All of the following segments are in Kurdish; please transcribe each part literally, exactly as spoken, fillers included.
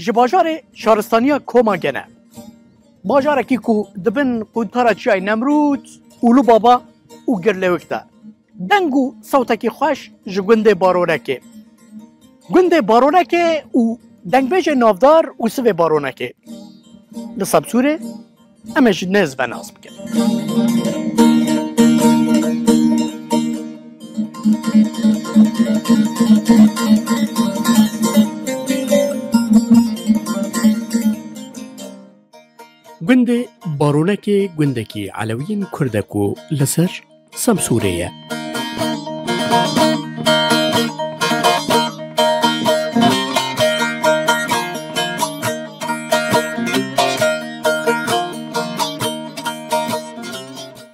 Ji bajarê şaristaniya Koma Gene. Bajarekî ku di bin quntara Çiyayê Nemrûd, Ûlû Baba û Girlewik de. Deng û sewtekî xweş ji gundê Baronekê. Gundê Baronekê û dengbêjê navdar Ûsivê Baronekê. Li Semsûrê em ê ji nêz ve nas bikin. Gundê Baronekê gundekî Elewiyên Kurdek û li ser Semsûrê ye.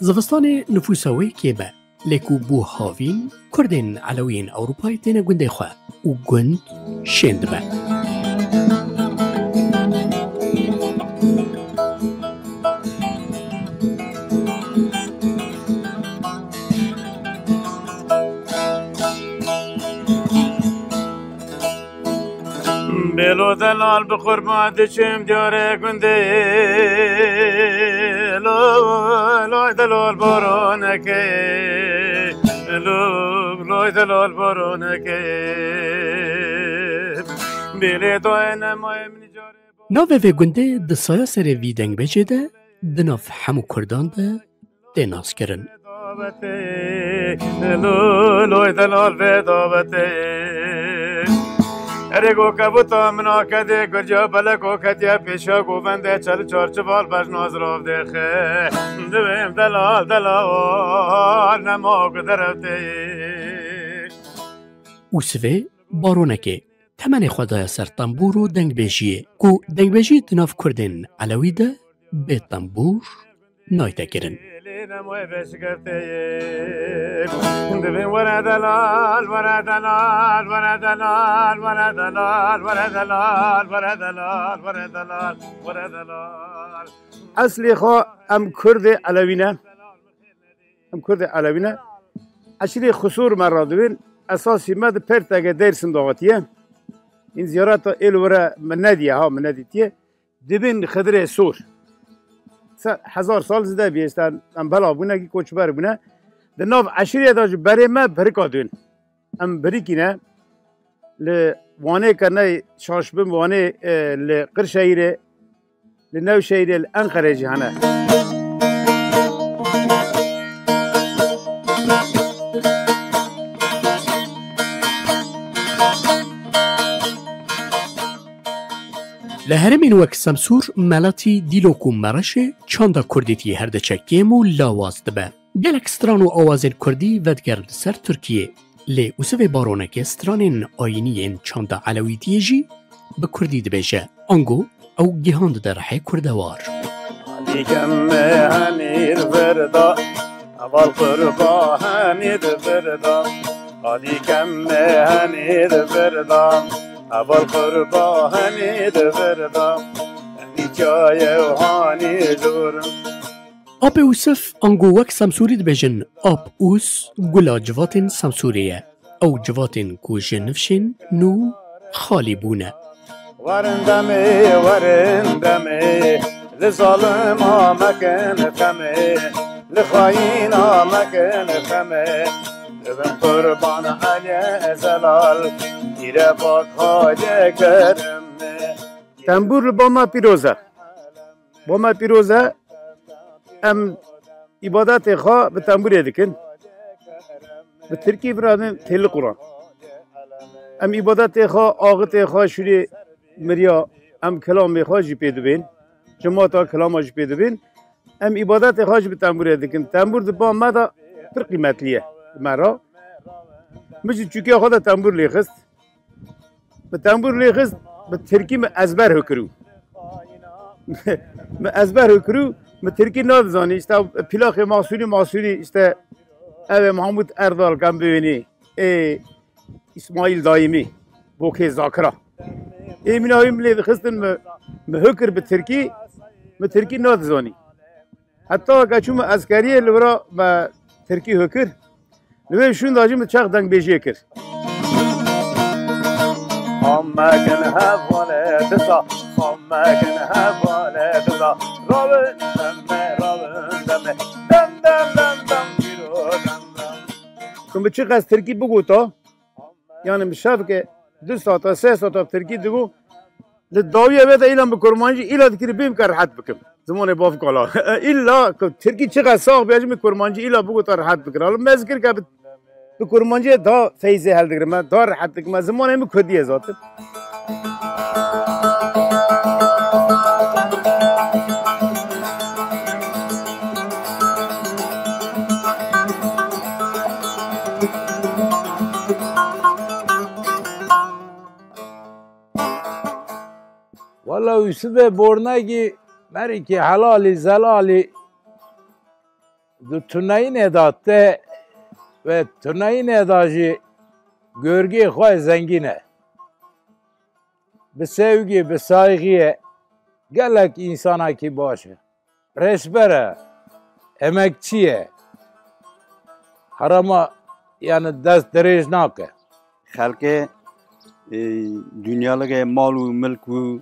Zivistanê nifûsa wê kêm e, lê ku bû havîn, Kurdên Elewiyên Ewropayê têne gundê xwe û gund şên dibe. Bêlo delal bi qurban diçim diyarê gundê. Lo, loy delal baronekê. Lo, loy delal baronekê. Bêlê dayê nemayê min carê. Navê vê gundê di saya serê vî dengbêjê de di nav hemû Kurdan de tê naskirin. Loy delal vê dawetê. Erê go kebuta mina kedê gurca beleko ketiye pêşa govende çel çarçival bejna zirav dêxe. Divêm delal delal nema ku derewtê. Ûsivê Baronekê temenê xwe daye ser tembûr û dengbêjiyê ku dengbêjî di nav Kurdên Elewî de bê tembûr nayte kirin. Divên were delal, were delal, were delal, were delal, were delal, were delal, were delal, were delal. Eslê xwe em Kurdê Elewî ne. Em Kurdê Elewî ne. Eşîrê Xisûr me radibên, esasî me di Pertege Dêrsim de hatiye. Hîn ziyareta ê li were min nediye, ha, min nedîtiye. Dibên Xidirê Sor. Se-, hezar sal zide bî, işte em bela bûne, ki koçber bûne. Di nav eşîrê de ji berê me birika dûn. Em birikî ne. Li Wanê kernay şaş bim, Wanê, e, li Qirşehîrê, li Newşehîrê, li Enqerê jî hene. Li herêmên wek Semsûr, Meletî, Dîlok û Mereşê çanda kurdîtiyê her diçe kêm û lawaz dibe. Gelek stran û awazên kurdî vedigerin li ser Tirkiyê. Lê Ûsivê Baronekê stranên ayînî yên çanda Elewîtiyê jî bi kurdî dibêje. Ango ew gihan dide rihê kurdewar. Alîkem me henî di vir de, heval qurba henî di vir de. Alîkem me henî di vir de, heval qurba henî di vir de. Hîçaye û hanî dûr. Apê Ûsif, ango wek Semsûrî dibêjin, Ap Ûs gula civatên Semsûrê ye. Ew civatên ku ji nifşên nû xalî bûne. Werin demê, werin demê, li zalima mekin xemê, li xayîna mekin xemê. Dibim qurban Elê Zelal, îre bak hacê kerime. Tembûr li ba me pîroz e. Bo me pîroz e, em îbadetê xwe bi tembûrê dikin. Bi tirkî biradin têli Quran. Em îbadetê xwe, axitê xwe, şûrê miriya, em kilamê xwe jî pê dibên. Cemata kilama jî pê dibên. Em îbadetê xwe jî bi tembûrê dikin. Tembûr di ba me de pir qîmetlî ye. Me re. Min jî çûkiya xwe de tembûr lê xist. Min tembûr lê xist, bi tirkî min ezber hikirû. Min ezber hikirû, min tirkî nadizanî. Îşte pîlaxê Masûrî, Masûrî, îşte ev ê Mahmûd Erdal, em bibînî. Ê Îsmaîl Dayîmî, Bokê Zakira. Ê min awî min lê dixistin, min, min hikir bi tirkî, min tirkî nadizanî. Heta ke çûme eskeriyê, li vira me tirkî hikir. Li wê şûnda jî min çax dengbêjiyê kir. Am Mekin hevale disa, xwe mekin hevale disa. Rawin deme, rawin deme. Dem, dem, dem, dem, giro, dem, dem. Kum bi çi qas tirkî bigota, yani bi şevke du saata, sê saata tirkî digo, li dawiya vê de îlan bi kurmancî îla dikir bîm ke rehet bikim. Zimanê bavkala. Îlla ku tirkî çi qas sax bêjim, kurmancî îla bigota rehet bikir. Alo me zikir ke bi Bi kurmanciyê daha feyzê heldigirime, daha rehet dikime. Zimanê min kurdî ye zaten. Wala Yusufê Bornegî merîkî helalî zelalî di tuneyînê de tê ve tuneyînê de jî görgê xwe zengîn e. Bi sevgî, bi saygiyê gelek însanekî baş e. Rêşber e, emekçî ye. Herema yani dest dirêj nake. Xelkê, e, dünyalıkê mal û milk bû,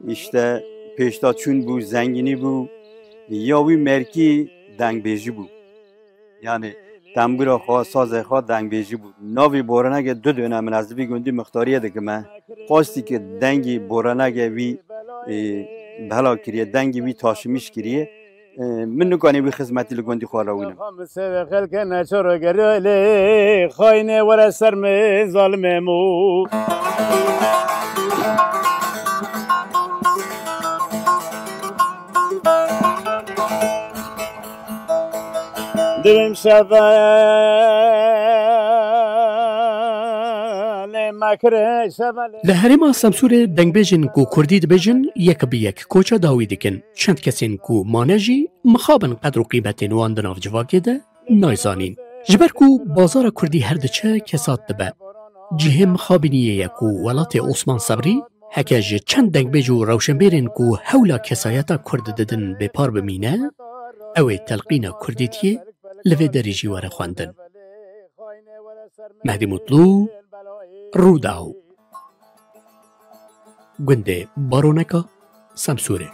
işte pêşta çûn bû, zengînî bû, ya wî merkî dengbêjî bû. Yani tembûra xwe, sazê xwe dengbêjî bû. Navê Boranegê du dönem min ez di vî gundî mixtariyê dikime. Qastî ki dengî Boranegê wî, e, bela kiriye, dengî wî taşimiş kiriye. E, min nikanî wî xizmetî li gundî xwe re wînim. Xwe bi sêvê xelkê neçoro gerê lê, xaynê were ser min zalimê mû. Divim şevelê me kire şevelê. Li herêma Semsûrê dengbêjên ku kurdî dibêjin yek bi yek koça dawî dikin. Çend kesên ku mane jî mixabin qedr û qîmetên wan di nav civakê de nayzanîn. Ji ber ku bazara kurdî her diçe kesat dibe. Cihê mixabiniyê ye ku welatê Osman Sebrî heke ji çend dengbêj û rewşenbêrên ku hewla kesayeta kurd didin bêpar bimîne, ew ê telqîna kurdîtiyê li vê derê jî were xwendin. Mehdî Mutlu, Rûdaw, gundê Baroneka, Semsûrê.